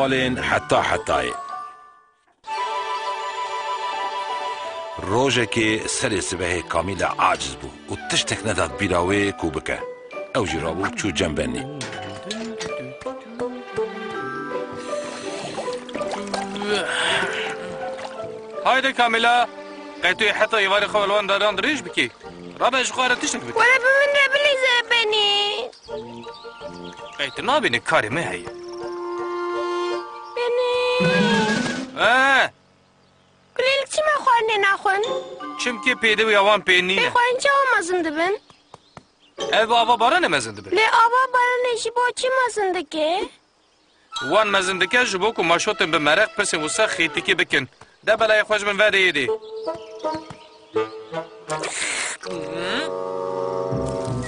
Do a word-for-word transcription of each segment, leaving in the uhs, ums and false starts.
Alên heta hetayê. Rojekê serê sibehê Kamîla aciz bû û tiştek nedat bîra wê ku bike. Ew jî rabû çû cem Benî. Haydi Kamîla, qey tu yê heta êvarê xwe li wan daran dirêj bikî? Rabe ji xwe re tiştek bike. Were bi min re bilîze Benî. Ey, tu nabînî karê me heye. Benî. Ee? Kulîlk çima xwarinê naxwin? Çimkî pêdiviya wan pê nîne. Pê xwarin çawa mezin dibin? Ev ava baranê mezin dibe. Lê ava baranê ji bo çi mezin dike? Wan mezin dike ji bo ku maşotên bi mereq pirsên wisa xêtikî bikin. De belayê xwe ji min vedê êdî.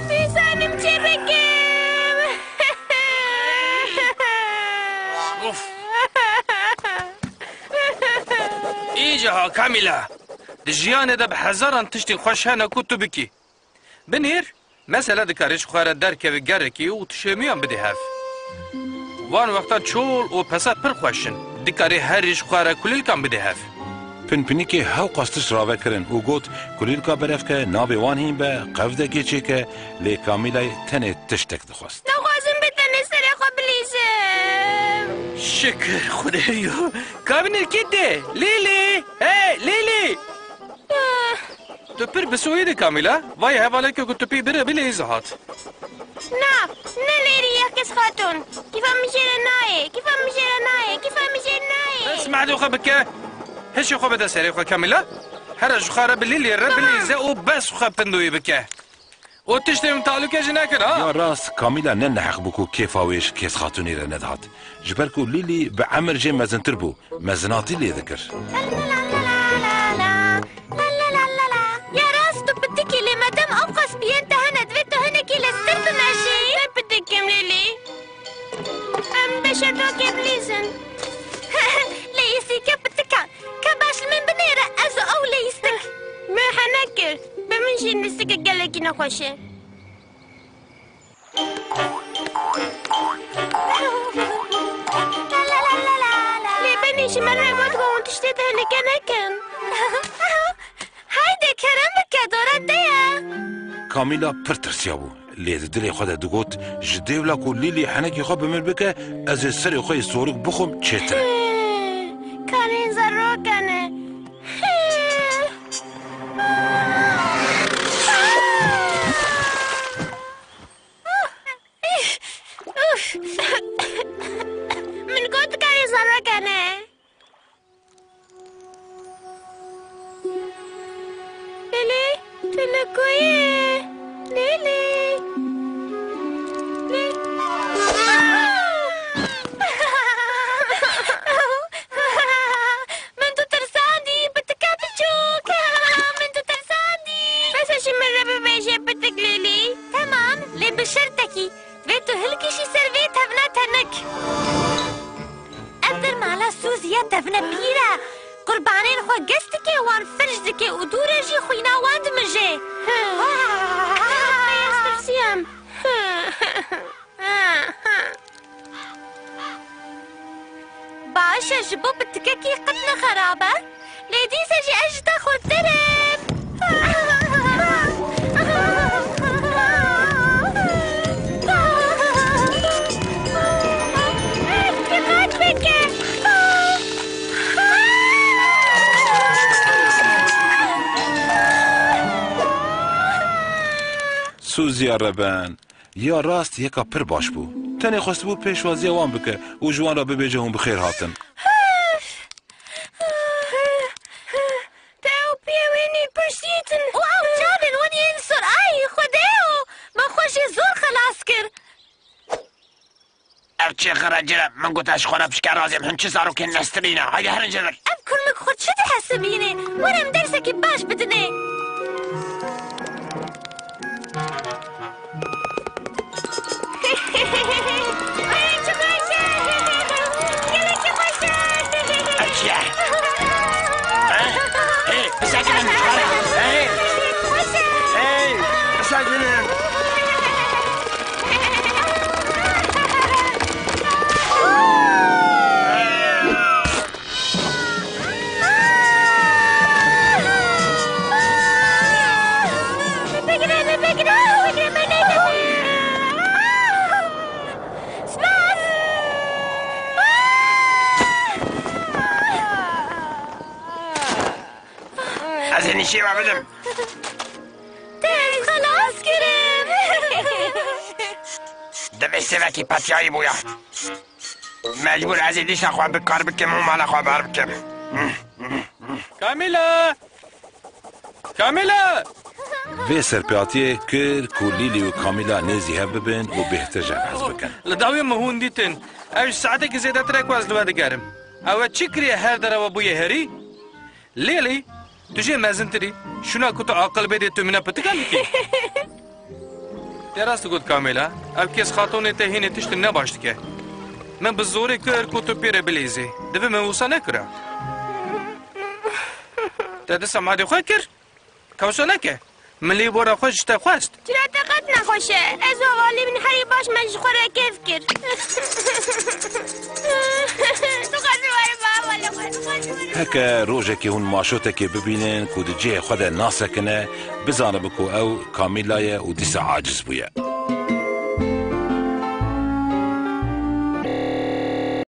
Nizanim çi bikim. Of. Îca ha Kamîla. Di jiyanê de bi hezaran tiştên xweş hene ku tu bikî. Binêr, mesela dikarî ji xwe re derkevî gerekî û tu şêmiyan bidî hev. Wan wextan çol û pesa pir xweş in. Dikarî herî ji xwe re kulîlkan bidî hev. Pinpinikê hewqas tişt rave kirin û got, kulîlka berevke, navê wan hîn be, qevdekê çêke, lê Kamîlayê tenê tiştek dixwest. Naxwazim bi tenê serê xwe bilîzim. Şikir Xwedê yo. Ka binêr kê tê? Lîlî! Hey, Lîlî! Ah. Tu pir bi soyî dî Kamîla. Vay hevaleke ku tu pê bire bilê îza hat. Na, ne lêrî ye Kes Xatûn. Kîfa min jê re nayê, kîfa min jê re nayê, kîfa min jê re nayê. Bes mehdê xwe bike. Hişê xwe bide serê xwe Kamîla. Here ji xwe re bi Lîlî re bilîze û bes xwe pindoyî bike. Û tiştê min talûke jî nekir, ha? Ya rast, Kamîla ne neheq bû ku kêfa wê ji Kes Xatûnê re nedihat. Ji ber ku Lîlî bi emir jê mezintir bû, mezinatî lê dikir. Ya rast, tu pitikî, lê madem ew qas piyên te hene, divê tu hinekî leztir bimeşî. Ne pitik im, Lîlî. Em beşerdokê bilîzin. Leyîsîke pitikan. Ke baş li min binêre, ez û ew leyîstik. Min henek kir. Bi min jî lîstikek gelekî nexweş e. Lê benî ji me re got ku hûn tiştê tehlike nekin. Hayde kerem bike, dora te ye. Kamîla pir tirsiyabû. Lê di dilê xwe de digot, ji dêvla ku Lîlî henekî xwe bi min bike, ez ê serê xwe yê sorik bixwim çêtir e. Karên zerroke ne. Min got karên zerroke ne. Lîlî, tu li ku yî? Lîlî. Lî-, Min tu tirsandî, pitika biçûk. Min tu tirsandî. Bes e ji min re bibêje pitik Lîlî. Temam, lê bi şertekî. Divê tu hilkişî ser vê tevna tenik. Ev dermala Sûzî ye tevne pîr e. Qurbanên xwe gez dike, wan firç dike û dû re jî xwîna wan dimije. Hı. Ez tirsiyam. Baş e, ji bo pitikekî qet ne xerab e. Lê dîsa jî ez ji te xurtir im. Diqet bike. Sûziya reben. Ya rast yeka pir baş bû. Tenê xwestibû pêşwaziya wan bike û ji wan re bibêje hûn bi xêr hatin. Te û piyê wê nî pişt dîtin. Û ew çavên wan yên sor, ay Xwedêyo, me xwe jê zor xelas kir. Ev çi xira cire, min got ez ji xwe re pişke razêm, hûn çi zarokên nestirî ne? Haydi herin ji vir. Ev kurmik xwe çi dihesibînê? Were em dersekî baş bidinê. Ay, çi xweş e! Gelek çi xweş e! Ev çi ye? Ha? Hey, bisekinin! Hey! Xweş e! Hey, bisekinin! Nîşê we bidim. Te ez xelas kirim. Divê sêvekî petiyayî bûya. Mecbûr ez ê dîsa xwe bi kar bikim û mala xwe bar bikim. Kamîla! Kamîla! Vê serpêhatiyê kir ku Lîlî û Kamîla nêzî hev bibin û bêhtir ji hev hez bikin. Li dawiyê min hûn dîtin. Ew ji saetekî zêdetir e ku ez li we digerim. Ew e çi kiriye her derewa bûye herî? Lîlî, tu jê mezintir î. Şûna ku tu aqil bêdê tu mine pitika dikî. Te rast got Kamîla. Ev kes xatonê te hînê tiştin ne baş dike. Min bi zorê kir ku tu pê re bilîzî. Divê min wisa nekira. Te disa madê xwe kir? Kewso neke. Min lê bora xwe ji te xwest. Çira te qet nexweş e. Ez û hevalê min herî baş me ji xwe re kêf kir. Tu xwest were bi hevalê xwe, tu xwest were. Heke rojekê hûn maşotekê bibînin ku di cihê xwe de nasekine, bizanibe ku ew Kamîla ye û dîsa aciz bûye.